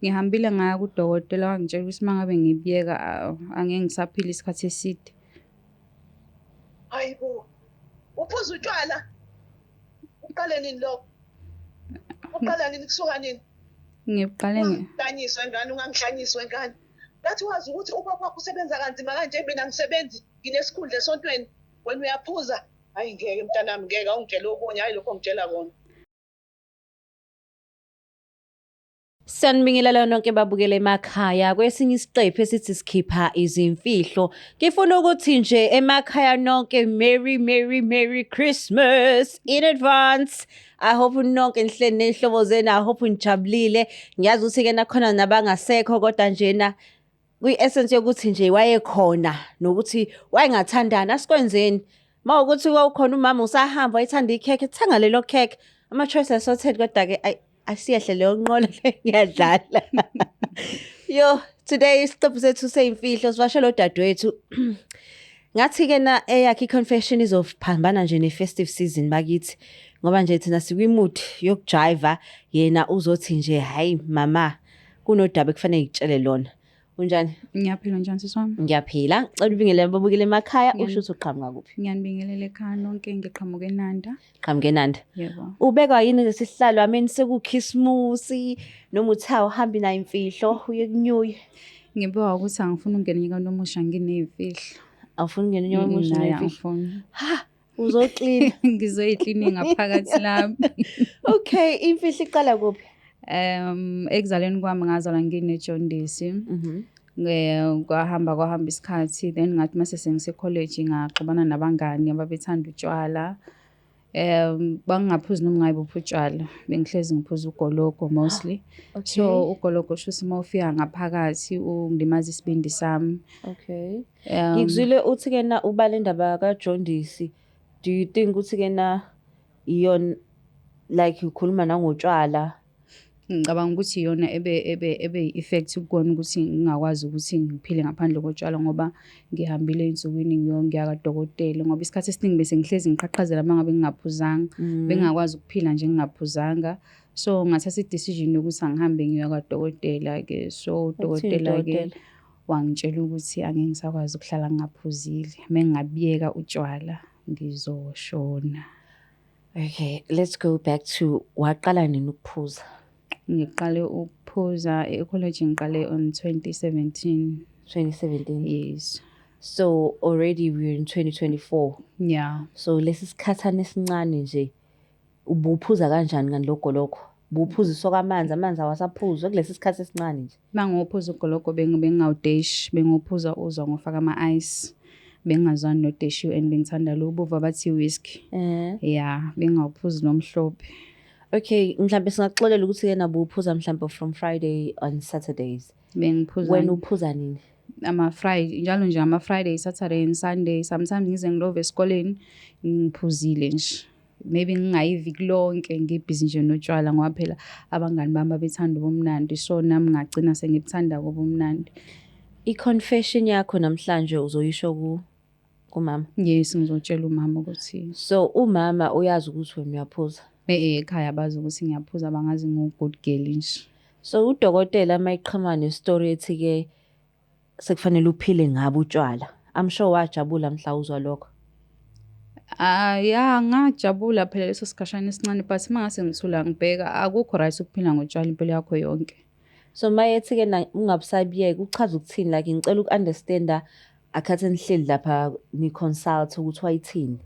Ngihambile ngaya kudokotela, wangitshela ukuthi uma ngabe ngibuyeka angeke ngisaphila isikhathi eside. Hayi bo, uphuza utshwala? Uqale nini lokho? Uqala nini, kusuka nini? Ngiqale Ungangihlanyiswa ingane, ungangihlanyiswa ingane. Ngathi wazi ukuthi ubaba wakho usebenza kanzima kanje, mina ngisebenzi, nginesikhundla esontweni, wena uyaphuza. Hayi ngeke mntanami, ngeke awungitshele okunye, hayi lokho ongitshela kona. Sanibingelela nonke babukele emakhaya kwesinye isiqephu esithi sikhipha izimfihlo. Ngifuna ukuthi nje emakhaya nonke, Merry Merry Merry Christmas in advance. I hope nonke nihleli ney'hlobo zenu, I hope nijabulile. Ngiyazi ukuthi-ke nakhona nabangasekho, kodwa njena kwi-essence yokuthi nje wayekhona nokuthi wayengathandani, asikwenzeni. Uma ukuthi wawukhona umama usahamba wayethanda ikhekhe, thenga lelo khekhe. Ama-choice assorted, kodwa-ke ayi, asiyehle leyo nqola le, ngiyadlala. Yo, today isiqephu sethu seyimfihlo, sivashela udadewethu. Ngathi-ke na eyakhe i-confession izophambana nje ne-festive season bakithi, ngoba nje thina sikwi-mood yokujiva, yena uzothi nje hhayi mama, kunodaba ekufanele ngikutshele lona. Unjani? Ngiyaphila, njani sisi wami? Ngiyaphila. Cela ubingelele ababukeli emakhaya, usho ukuthi uqhamuka kuphi. Ngiyanibingelela ekhaya nonke, ngiqhamuka eNanda. Qhamuka eNanda. Yebo. Ubekwa yini lesihlalo ameni sekukhisimusi, noma uthi awuhambi nayo imfihlo uye ku-New Year? Ngibekwa ukuthi angifuni ukungena enyakeni omusha nginey'mfihlo. Awufuni ukungena unyaka omusha Naye ney'mfihlo? angifuni. Ha, uzoklina. Ngizoyiklina ngaphakathi lami. Okay, imfihlo iqala kuphi? Ekuzalweni kwami ngazalwa ngine-jaundice. Kwahamba kwahamba isikhathi, then ngathi mase sengise-college ngaxubana nabangani ababethanda utshwala. Bangingaphuzi noma ngayibuphi utshwala, bengihlezi ngiphuza ugologo mostly. So ugologo shuthi uma ufika ngaphakathi ungilimaza isibindi sami. Okay. Ngikuzwile uthi ke na ubala indaba ka-jaundice. Do you think ukuthi ke na iyona, like ukhuluma nangotshwala? Ngicabanga ukuthi iyona ebe i-effect kukona ukuthi ngingakwazi ukuthi ngiphile ngaphandle kotshwala, ngoba ngihambile ey'nsukwini ngiya kadokotela, ngoba isikhathi esiningi bese ngihlezi ngiqhaqhazela uma ngabe ngingaphuzanga. Bengingakwazi ukuphila nje ngingaphuzanga. So ngathatha i-decision yokuthi angihambe ngiya kwadokotela-ke. So Uthini udokotela-ke udokotela? wangitshela ukuthi angeke ngisakwazi ukuhlala ngingaphuzile. Uma ngingabuyeka utshwala ngizoshona. Okay, let's go back to waqala nini ukuphuza? Ngiqale ukuphuza e-college, ngiqale on 2017. 2017. Yes. So already we're in 2024. Yeah. So lesi sikhathana esincane nje ubuphuza kanjani kanti logoloko? Buphuziswa kwamanzi, amanzi awasaphuzwa kulesi sikhathi esincane nje. Mangophuza ugologo bengingawudeshi, bengophuza uzwa ngofaka ama-ice. Bengingazwani nodeshiwe and bengithanda lo bovu abathi whisky. Yeah, bengingawuphuzi nomhlophe. Okay, mhlambe singaxolela ukuthi yena buphuza mhlambe from Friday on Saturdays. Bengiphuza Wena uphuza nini? ama-Friday, njalo nje ama-Friday, Saturday and Sunday. Sometimes ngize ngilove esikoleni ngiphuzile nje. Maybe ngingayi iviki lonke ngibhizi nje notshwala, ngoba phela abangani bami babethanda ubumnandi, so nami ngagcina sengibuthanda ubumnandi. I-confession yakho namhlanje uzoyisho ku kumama? Yes, ngizotshela umama ukuthi So umama uyazi ukuthi wena uyaphuza? Ekhaya bazi ukuthi ngiyaphuza, bangazi ngu-good girl nje. So udokotela mayiqhamuka ne-story ethi ke sekufanele uphile ngabe utshwala, I'm sure wajabula mhla uzwa lokho. Ah ya, ngajabula phela leso sikhashana esincane, but uma ngase ngithula ngibheka, akukho right ukuphila ngotshwala impilo yakho yonke. So mayethi ke na ungabusabiyeka, uchaza ukuthini? Like ngicela uku-understanda akhathi nihleli lapha ni-consult ukuthi wayithini.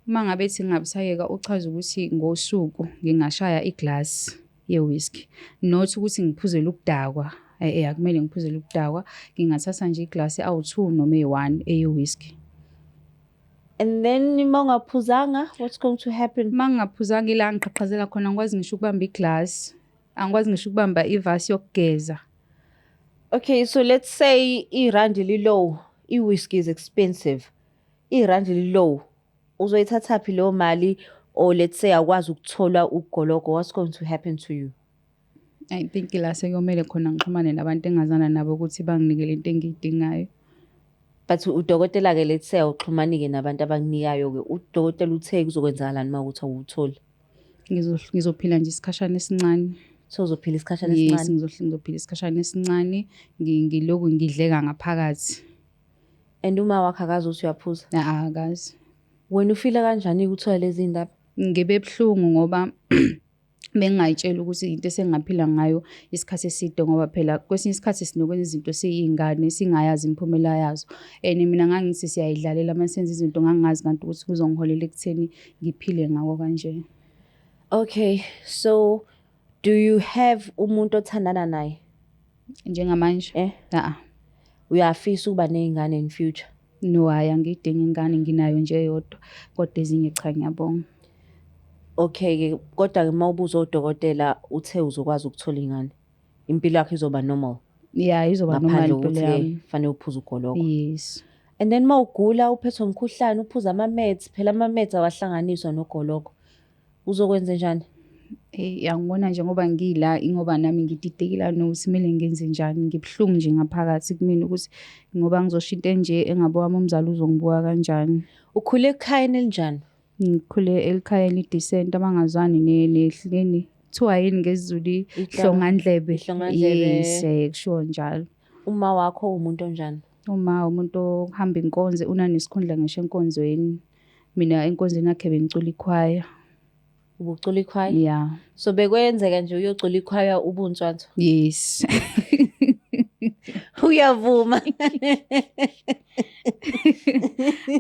Uma ngabe ethi ngingabusayeka, uchaza ukuthi ngosuku ngingashaya iglasi ye-whisky. Not ukuthi ngiphuzele ukudakwa. Akumele ngiphuzele ukudakwa. Ngingathatha nje iglasi awu-2 noma eyi-1 eye-whisky. And then uma ungaphuzanga, what's going to happen? Uma ngingaphuzanga, ila ngiqhaqhazela khona, angikwazi ngisho ukubamba iglasi. Angikwazi ngisho ukubamba ivasi yokugeza. Okay, so let's say irandi li-low, i-whisky is expensive. Irandi li-low, uzoyithathaphi leyo mali? Or let's say awukwazi ukuthola ugologo, what's going to happen to you? I think la sekuyomele khona ngixhumane nabantu engazana nabo ukuthi banginike lento engiyidingayo. But udokotela-ke, let's say awuxhumani-ke nabantu abakunikayo-ke, udokotela uthe kuzokwenzakalani uma kuthi awuwutholi? Ngizophila nje isikhashana esincane. So uzophila isikhashana Yes, esincane. ngizophila isikhashana esincane, ngilokhu ngidleka ngaphakathi. And uma wakho akazi ukuthi uyaphuza? Akazi. Wena ufila kanjani ukuthola lezi ndaba? Ngibe buhlungu ngoba bengingayitshela ukuthi into esengingaphila ngayo isikhathi eside, ngoba phela kwesinye isikhathi sinokwenza izinto siyiy'ngane singayazi imiphumela yazo. And mina ngangithi siyayidlalela uma senza izinto, ngangingazi kanti ukuthi kuzongiholela ekutheni ngiphile ngako kanje. Okay, so do you have umuntu othandana naye? Njengamanje? Eh? A-a. Uyafisa ukuba ney'ngane in future? No, hhayi, angiyidingi ingane, nginayo nje eyodwa, kodwa ezinye cha, ngiyabonga. Okay-ke, kodwa-ke uma ubuza odokotela uthe uzokwazi ukuthola ingane. Impilo yakho izoba normal. Yeah, izoba normal Ngaphandle impilo kokuthi-ke yami. fanele uphuze ugologo. Yes. And then uma ugula uphethwe umkhuhlane uphuza ama-meds, phela ama-meds awahlanganiswa nogologo. Uzokwenze njani? Hey, angibona nje ngoba ngila, ingoba nami ngididekile nokuthi kumele ngenze njani. Ngibuhlungu nje ngaphakathi kumina ukuthi ngoba ngizosho into enje engabe wami umzali uzongibuka kanjani. Ukhule ekhayeni elinjani? Ngikhule ekhaya eli-decent, abangazwani neni. Kuthiwa yini ngesiZulu? Ihlongandlebe. Ihlongandlebe. Yes, kushiwo njalo. Uma wakho umuntu onjani? Uma umuntu ohamba inkonzo, unanesikhundla ngisho enkonzweni. Mina enkonzweni yakhe bengicula ikhwaya. Ubucula ikhwaya? Yeah. So bekwenzeka nje uyocula ikhwaya ubunswantswa? Yes. Uyavuma.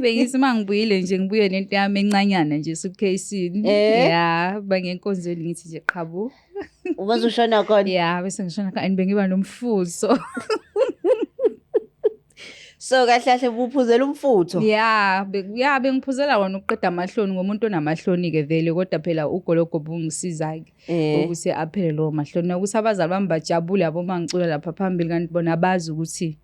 Bengithi uma ngibuyile nje ngibuye nento yami encanyana nje suitcase-ini. Yeah, bangenkonzweni ngithi nje qhabu. Ubaze ushona khona. Yeah, bese ngishona khona and bengiba nomfutho. So kahle kahle ubuphuzela umfutho. Yeah, yeah, bengiphuzela wona ukuqeda amahloni, ngomuntu onamahloni ke vele, kodwa phela ugologo bungisiza ke ukuthi aphele lowo mahloni. Nokuthi abazali bami bajabule yabo uma ngicula lapha phambili, kanti bona bazi ukuthi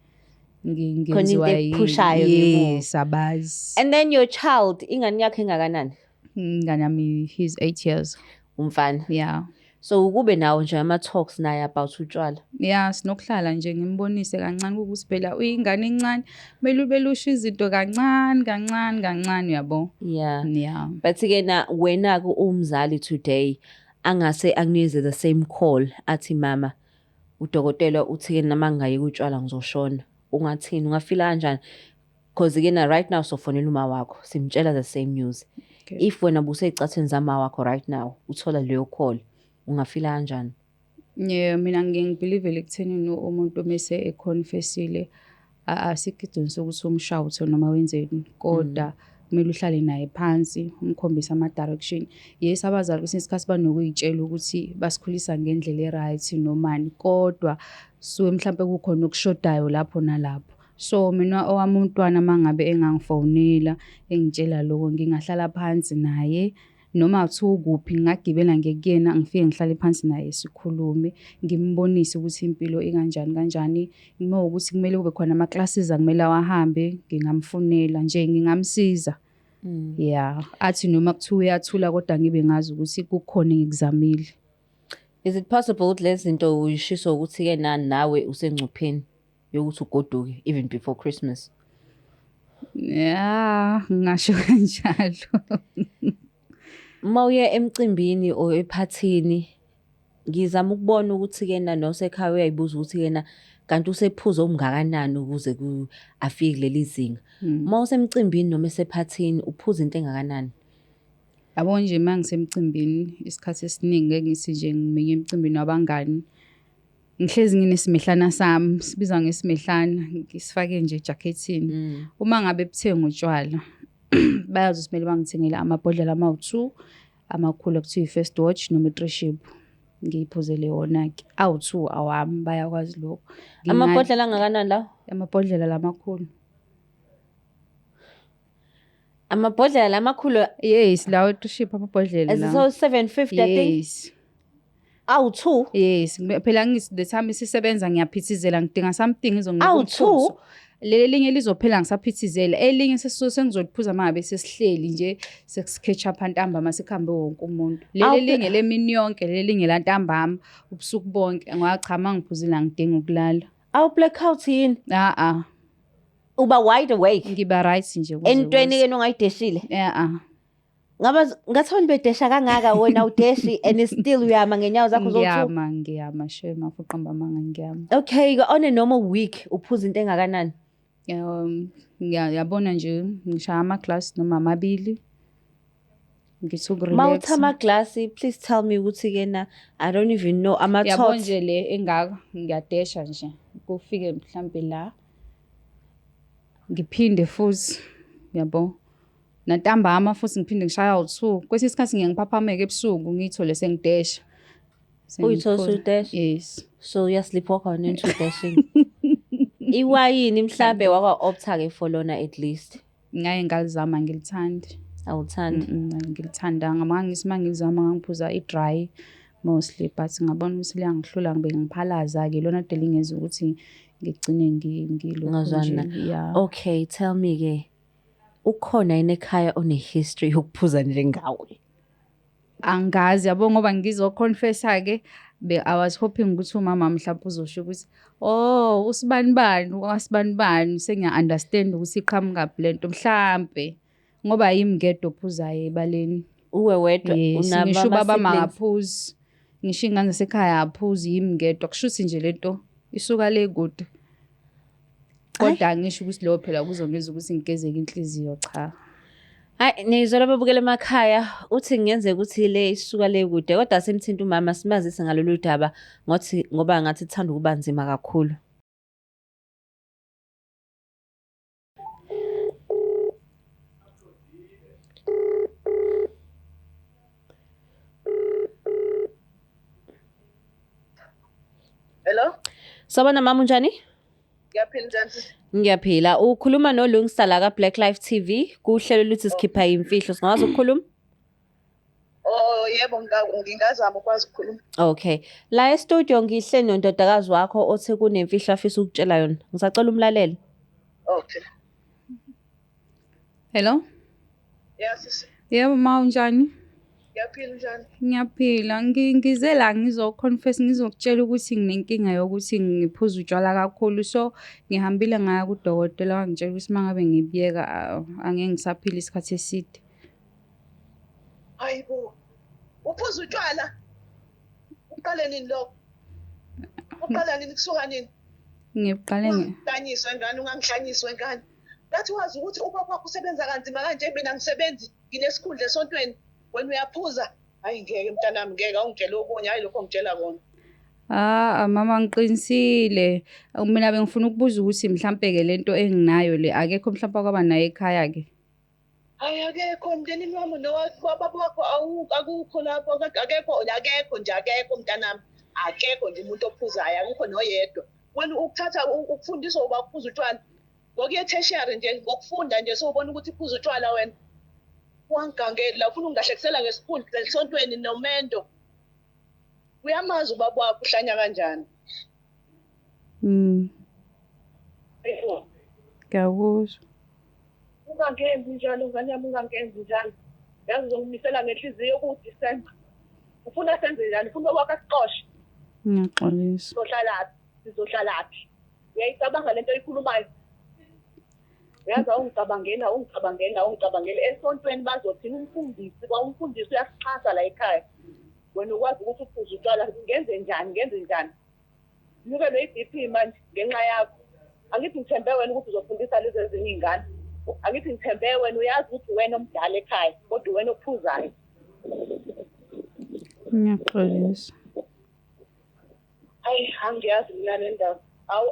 Khona into ngenziwa yini. ekuphushayo ngemuva. Yes, abazi. And then your child, ingane yakho engakanani? Ingane yami, he's 8 years. Umfana. Yeah. So ukube nawo nje ama talks naye about utshwala. Yeah, sinokuhlala nje ngimbonise kancane ukuthi phela uyingane encane, kumele ube lusho izinto kancane kancane kancane, uyabo. Yeah. Yeah. But ke na wena ke umzali today angase akunikeze the same call athi mama udokotela uthi ke nama ngingayeka utshwala ngizoshona. Ungathini? Ungafila kanjani? Because ke na right now sofonela uma wakho simtshela the same news. Okay. If wena buseyicatheni zama wakho right now uthola leyo call, ungafila kanjani? Yeah, mina ngiye ngibelieve ekuthenini umuntu mese econfessile asikho isidingo sokuthi umshawuthe noma wenzeni, kodwa kumele uhlale naye phansi umkhombise ama-direction. Yes, abazali kwesinye isikhathi banokuy'tshela ukuthi basikhulisa ngendlela e-right nomani, kodwa suke mhlampe kukhona okushodayo lapho nalapho. So mina owami umntwana uma ngabe engangifonela engitshela lokho, ngingahlala phansi naye noma kuthiwa ukuphi, ngingagibela ngiye kuyena ngifike ngihlale phansi naye sikhulume, ngimbonise ukuthi impilo ikanjani kanjani. Uma kuwukuthi kumele kube khona ama-classes akumele awahambe, ngingamfunela nje, ngingamsiza. Yeah, athi noma kuthiwa uyathula kodwa ngibe ngazi ukuthi kukhona engikuzamile. Is it possible ukuthi lezi zinto uyishiso ukuthi-ke nawe usengcupheni yokuthi ugoduke even before Christmas? Yeah, ngingasho kanjalo. Uma uye emcimbini or ephathini, ngizama ukubona ukuthi-ke na nosekhaya uyayibuza ukuthi-ke na kanti usephuze okungakanani ukuze afike kuleli zinga. Uma usemcimbini noma esephathini uphuza into engakanani? Yabo nje uma ngisemcimbini isikhathi esiningi ngeke ngithi nje ngimenye emcimbini wabangani. Ngihlezi nginesimehlana sami, sibizwa ngesimehlana, ngisifake nje ejakhethini. Uma ngabe buthengwa utshwala, bayazi ukuthi kumele bangithengele amabhodlela amawu-2, amakhulu ekuthiwa i-first watch noma i-three ship. Ngiyiphuzele wona-ke. Awu-2 awami, bayakwazi lokho. Amabhodlela angakanani lawo? Amabhodlela lamakhulu. Amabhodlela lamakhulu? Yes, lawo three ship amabhodlela Is it lawo. so 750 I think? Yes. Awu-2? Yes, phela ngithi the time isisebenza ngiyaphithizela, ngidinga something izonginika Awu-2? umfutho. Leli elinye lizophela ngisaphithizela, elinye sengizoliphuza uma ngabe sesihleli nje sekusikhetch up ntambama sekuhambe wonke umuntu. Leli elinye lemini yonke, leli elinye lantambama ubusuku bonke. Ngoba cha, uma ngiphuzile angidingi ukulala. Awu blackout yini? A-a. Uba wide awake? Ngiba right nje kuze Entweni kuse. ke nongayideshile? A-a. Ngaba ngathi abantu bedesha kangaka wena udeshi and still uyama ngenyawo zakho zowu-two. Ngiyama, ngiyama shame afuqamba amanga ngiyama. Okay, on a normal week uphuza into engakanani? Ngiyabona nje ngishaya ama-glass noma amabili. Ngithi Uma uthi ukurelaxa. amaglasi, please tell me ukuthi ke na I don't even know Yabo ama-tots. nje le engaka ngiyadesha nje kufike mhlambe la. Ngiphinde futhi yabo. Nantambama futhi ngiphinde ngishaya u-2. Kwesinye isikhathi ngiye ngiphaphameke ebusuku ngiyithole sengidesha. Uyithole Sengiphuza. usudesha? Yes. So uyasleepwalk on into dashing. Iwayini mhlambe wakwa-opta ke for lona at least. Ngaye ngalizama ngilithandi. Awuthandi. Angilithandanga. Mangithi mangilizama ngangiphuza i-dry mostly but ngabona ukuthi liyangihlula ngibe ngiphalaza-ke ilona kade lingenza ukuthi ngigcine ngilokhu Ungazwani nje. na. Yeah. Okay, tell me ke. Ukhona yini ekhaya one-history yokuphuza njengawe? Angazi yabo ngoba ngizoconfessa-ke I was hoping ukuthi umama mhlawumbe uzosho ukuthi oh usibanibani wasibanibani sengiya-understand ukuthi iqhamukaphi lento mhlampe ngoba yimi ngedwa ophuzayo ebaleni. Uwe wedwa Yes, unabo ngisho ubaba ama-siblings? makaphuzi, ngisho iy'ngane zasekhaya aphuzi yimi ngedwa. Kusho ukuthi nje lento isuka le kude. Kodwa angisho ukuthi lokho phela kuzongenza ukuthi ngigezeke inhliziyo cha. Hayi nizwa ababukela emakhaya uthi kungenzeka ukuthi le isuka le kude kodwa simthinta umama simazise ngalolu daba ngothi ngoba ngathi kuthanda ukuba nzima kakhulu. Hello? Sawubona mama unjani? Ngiyaphila njani sisi? Ngiyaphila. Ukhuluma noLungsta la ka Black Life TV kuhlelo luthi sikhipha imfihlo. Singakwazi ukukhuluma? Oh yebo ngingazama ukwazi ukukhuluma. Okay. La e-studio ngihle nondodakazi wakho othe kunemfihlo afisa ukutshela yona. Ngisacela umlalele. Okay. Hello? Yeah sisi. Yebo ma unjani? Ngiyaphila njani? Ngiyaphila. Ngize la ngizoconfess ngizokutshela ukuthi nginenkinga yokuthi ngiphuza utshwala kakhulu. So ngihambile ngaya kudokotela wangitshela ukuthi mangabe ngibiyeka angeke ngisaphila isikhathi eside. Hayibo. Uphuza utshwala? Uqale nini lokho? Uqala nini kusuka nini? Ngiqale Ungangihlanyiswa ngane, ungangihlanyiswa ngane. Ngathi wazi ukuthi ubaba wakho usebenza kanzima kanje mina ngisebenzi nginesikhundla esontweni. Wena uyaphuza. Hayi ngeke mntanami ngeke awungitshele okunye hayi lokho ongitshela kona. Ah mama ngiqinisile. Mina bengifuna ukubuza ukuthi mhlambe ke lento enginayo le akekho mhlambe okwaba naye ekhaya ke. Hayi akekho emndenini wami nowababa wakho akukho lapho akekho akekho nje akekho mntanami. Akekho nje umuntu ophuzayo akukho noyedwa. Wena ukuthatha ukufundiswa uba uphuza utshwala. Ngokuya tertiary nje ngokufunda nje sowubona ukuthi uphuza utshwala wena. Wangigangela la ufuna ungilahlekisela ngesikhundla esontweni nomendo. Uyamazi ubaba wakho uhlanya kanjani? Ngiyakuzwa. Ungangenzi njalo ngane yami ungangenzi njalo. Yazi uzongimisela ngenhliziyo kuDisemba. Ufuna senze njani? Ufuna ubaba wakho asixoshe? Ngiyaxolisa. Sizohlalaphi? Sizohlalaphi? Uyayicabanga lento oyikhulumayo? Uyazi awungicabangeli, awungicabangeli, awungicabangeli. Esontweni bazothina umfundisi, kwa umfundisi uyasixhasa la ekhaya. Wena ukwazi ukuthi uphuze utshwala, ngenze njani, ngenze njani? Nyukelwe i-BP manje ngenxa yakho. Angithi ngithembe wena ukuthi uzofundisa lezi ezinye iy'ngane. Angithi ngithembe wena, uyazi ukuthi wena omdala ekhaya, kodwa wena ophuzayo. Ngiyaxolisa. Hayi, angiyazi mina le ndaba. Awu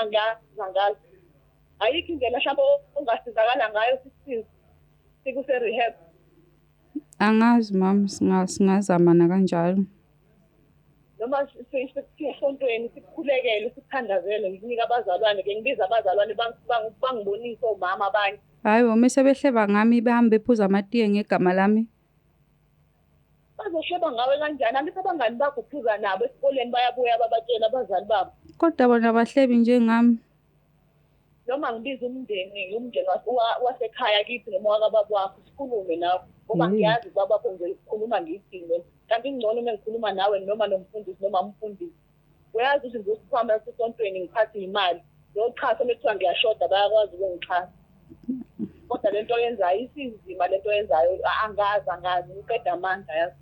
angazi, angazi. Ayikho indlela mhlawumbe ongasizakala ngayo sisize sikuse-rehab. Angazi mama, singazama nakanjalo. Noma siye esontweni sikukhulekele sikuthandazele ngikunike abazalwane ke ngibize abazalwane bangibonise omama abanye. Hayi bo mese behleba ngami behambe bephuza amatiye ngegama lami. Bazohleba ngawe kanjani? Angithi abangani bakho uphuza nabo esikoleni bayabuya babatshela abazali babo. Kodwa bona abahlebi njengami. Noma ngibize umndeni, umndeni wasekhaya kithi noma wakababa wakho sikhulume nawe. Ngoba ngiyazi ubaba wakho ngizokhuluma ngithini. Kanti ngcono uma ngikhuluma nawe noma nomfundisi noma umfundisi. Uyazi ukuthi ngizosikhwama esontweni ngiphathe imali. Noxhaso uma kuthiwa ngiyashoda bayakwazi ukungixhasa. Kodwa lento oyenzayo isinzima lento oyenzayo angazi angazi ngiqeda amandla yazi.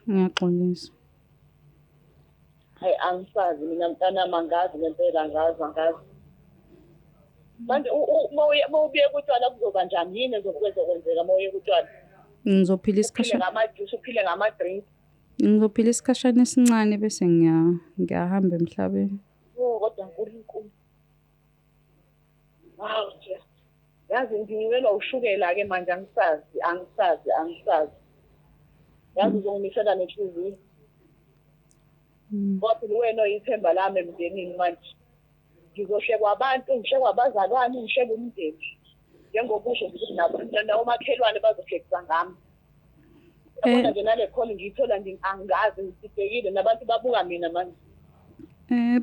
Ngiyaxolisa. Hayi angisazi mina mntanami angazi ngempela angazi angazi. Manje uma ubuye kutshwala kuzoba njani yini ezokwenzeka uma uye kutshwala? Ngizophila Uphile isikhashana ngamajuice uphile ngama-drink. ngizophila isikhashana esincane bese ngiyahamba emhlabeni. Oh kodwa Nkulunkulu. Wow nje. Yazi nginyukelwa ushukela-ke manje angisazi angisazi angisazi. Yazi uzongimisela nenhliziyo. Kodwa wena oyithemba lami emndenini manje. Ngizohlekwa abantu, ngihlekwa abazalwane, ngihlekwa umndeni. Njengokusho nje ukuthi nabo nawomakhelwane bazohlekisa ngami. Yabona nje nale call ngiyithola nje angazi ngididekile nabantu babuka mina manje.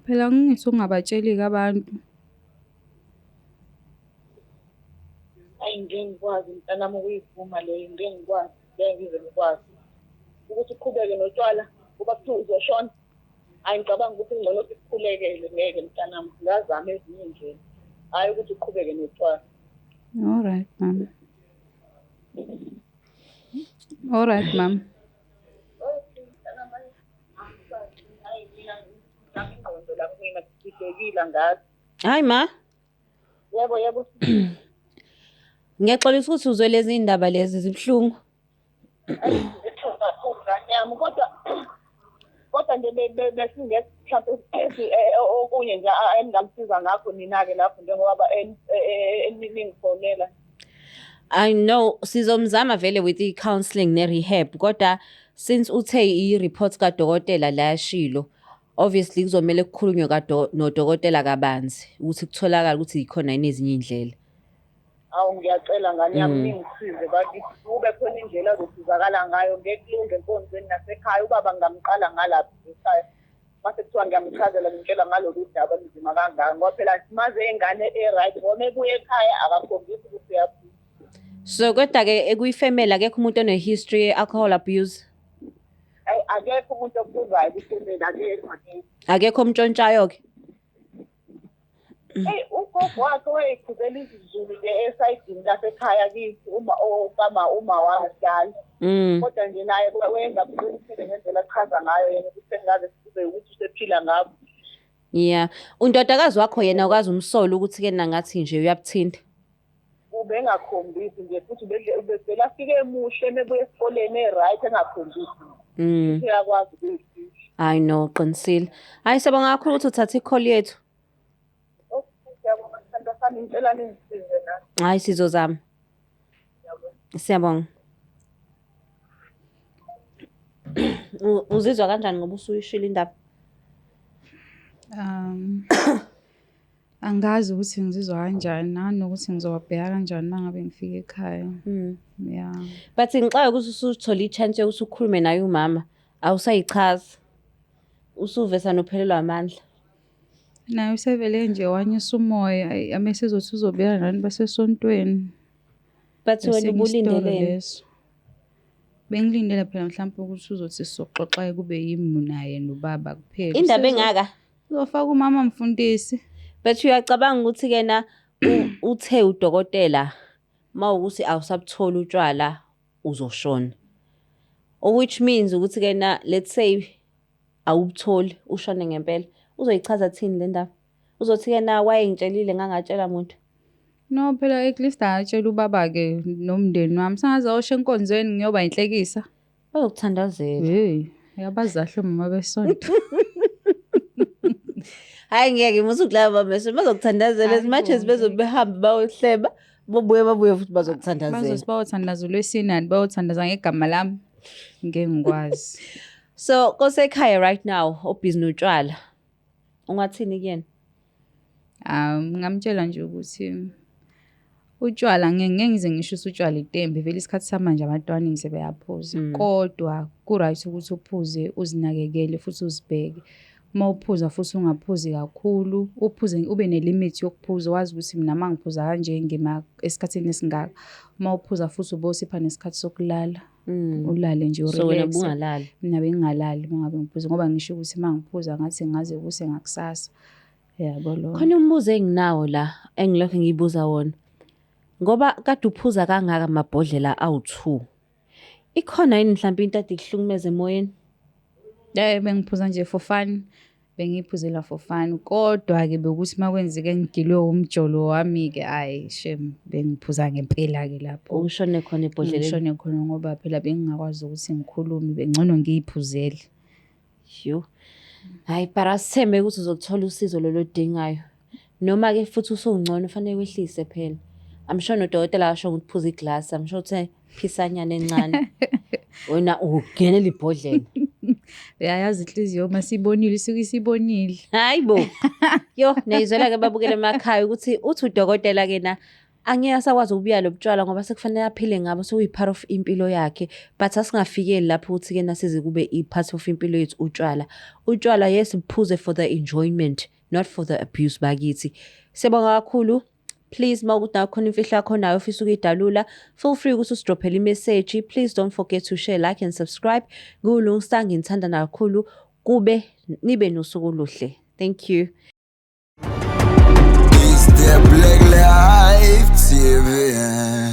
Phela ngingithi ungabatsheli-ke abantu. Ayi ngeke ngikwazi mntanami ukuyivuma leyo, ngeke ngikwazi, ngeke ngize ngikwazi. Ukuthi uqhubeke notshwala kuba kuthiwa uzoshona. Hayi ngicabanga ukuthi ngcono sikukhulekele ngeke mntanami, ngazama ezinye iy'ndlela. Hhayi ukuthi uqhubeke notshwala. All right, mama. All right, mama. Okay, mntanami, hayi, angisazi. Hayi mina ngami ingqondo la kumina kudidekile angazi. Hayi ma, Yebo, yebo. ngiyaxolisa ukuthi uzwe lezi iy'ndaba lezi zibuhlungu. Kakhulu ngane yami kodwa kodwa nje besingekho mhlawumbe okunye nje eningamsiza ngakho nina-ke lapho njengoba ningifonela. I know sizomzama vele with i-counselling ne-rehab kodwa since uthe i-report kadokotela la yashilo obviously kuzomele kukhulunywe nodokotela kabanzi ukuthi kutholakale ukuthi ikhona yini ezinye iy'ndlela. Awu ngiyacela ngane yami ningisize bakithi kube khona indlela azosizakala ngayo ngeke kulunge enkonzweni nasekhaya ubaba ngingamqala ngalaphi ekhaya. Mase kuthiwa ngiyamchazela ngimtshela ngalolu daba lunzima kangaka ngoba phela simaze ingane e-right ngoba ebuya ekhaya akakhombisi ukuthi uyaphuza. So kodwa-ke kuyifemeli akekho umuntu one-history ye-alcohol abuse. Ayi akekho umuntu ophuzayo kwifemeli akekho akekho. Akekho omntshontshayo-ke. Eyi ugogo wakhe wayeyiphuzela isiZulu nje esayidini lasekhaya kithi uma okama uma wami kudala. Kodwa nje naye wayengabuqinisile ngendlela achaza ngayo yena ukuthi sengaze kube ukuthi usephila ngakho. Yeah. Undodakazi wakho yena ukwazi umsolo ukuthi-ke nangathi nje uyabuthinta. Ubengakhombisi nje futhi ubevele afike emuhle emebuya esikoleni e-right engakhombisi. Uyakwazi ukuyifihla. I know, qinisile. Hayi siyabonga kakhulu ukuthi uthathe i-call yethu. Okay, siyabonga sithandwa sami ngicela ningisize nami. Hayi sizozama. Siyabonga. Uzizwa kanjani ngoba usuyishilo indaba? Angazi ukuthi ngizizwa kanjani nanokuthi ngizowabheka kanjani uma ngabe ngifika ekhaya. Yeah. But ngixaka ukuthi usuthole i-chance yokuthi ukhulume naye umama, awusayichazi. Usuvesa nophelelwa amandla. Naye usevele nje wanyusa umoya, ayi amese ezothi uzobuyela nani basesontweni. But wena Esinye isitori ubulindeleni? leso. Bengilindele phela mhlawumbe ukuthi uzothi sizoxoxa kube yimi naye nobaba kuphela. Indaba engaka? Uzofaka umama mfundisi. But uyacabanga ukuthi kena uthe udokotela mawukuthi awusabutholi utshwala uzoshona. Which means ukuthi kena let's say awubutholi ushone ngempela. Uzoyichaza thini le ndaba? Uzothi kena wayengitshelile ngangatshela muntu. No phela at least akatshela ubaba-ke nomndeni wami. Sengaze awosho enkonzweni ngiyoba inhlekisa. Bayokuthandazela. Hey, uyabazi kahle omama besonto. Hayi ngeke musu kulaba bamese bazokuthandazela as much as Hayi bo, bezobe behamba bayohleba bobuye babuye futhi bazokuthandazela. Bazothi bayothandaza ulwesinani, bayothandaza ngegama lami. Ngeke ngikwazi. So kosekhaya right now obhizi notshwala. Ungathini kuyena? Ngingamtshela nje ukuthi utshwala ngeke ngize ngisho ukuthi utshwala itembe vele isikhathi samanje abantu abaningi sebeyaphuza. Kodwa ku-right ukuthi uphuze uzinakekele futhi uzibheke. Uma uphuza futhi ungaphuzi kakhulu, uphuze ube ne-limit yokuphuza wazi ukuthi mina uma ngiphuza kanje ngima esikhathini esingaka. Uma uphuza futhi ubosipha nesikhathi sokulala. Ulale nje So wena u-relax-e. ubungalali. Mina bengingalali uma ngabe ngiphuza ngoba ngisho ukuthi uma ngiphuza ngathi ngaze kuse ngakusasa. Yabo lo. Khona umbuzo enginawo la engilokhu ngiyibuza wona. Ngoba kade uphuza kangaka amabhodlela awu-2. Ikhona yini mhlawumbe into ade ikuhlukumeza emoyeni? Bengiphuza nje for fun, bengiyiphuzela for fun. Kodwa-ke bekuthi uma kwenzeke ngigilwe umjolo wami-ke, hhayi shame, bengiphuza ngempela-ke lapho. Ushone khona ebhodleleni. Ngishone khona ngoba phela bengingakwazi ukuthi ngikhulume, bengcono ngiyiphuzele. Yo. Hayi, but asithembe ukuthi uzoluthola usizo lolo odingayo. Noma-ke futhi usungcono fanele wehlise phela. I'm sure nodokotela asho ukuthi phuza iglasi, I'm sure uthe phisanyana encane. Wena ungenela ibhodlela. Uyayazi inhliziyo uma sibonile isuke isibonile. Hayi bo. Yo, niyayizwela-ke babukele emakhaya ukuthi uthi udokotela-ke na angeke asakwazi ukubuya lo butshwala ngoba sekufanele aphile ngabo, sekuyi-part of impilo yakhe. But asingafikeli lapho ukuthi-ke nasize kube i-part of impilo yethu utshwala. Utshwala, yes, buphuze for the enjoyment, not for the abuse bakithi. Siyabonga kakhulu. Please, uma ukuthi nawe khona imfihlo yakho nayo ofisa ukuyidalula, feel free ukuthi usidrophele i-message. Please don't forget to share, like and subscribe. Kulungsta, nginithanda kakhulu. Kube nibe nosuku oluhle. Thank you. It's the Black Life TV.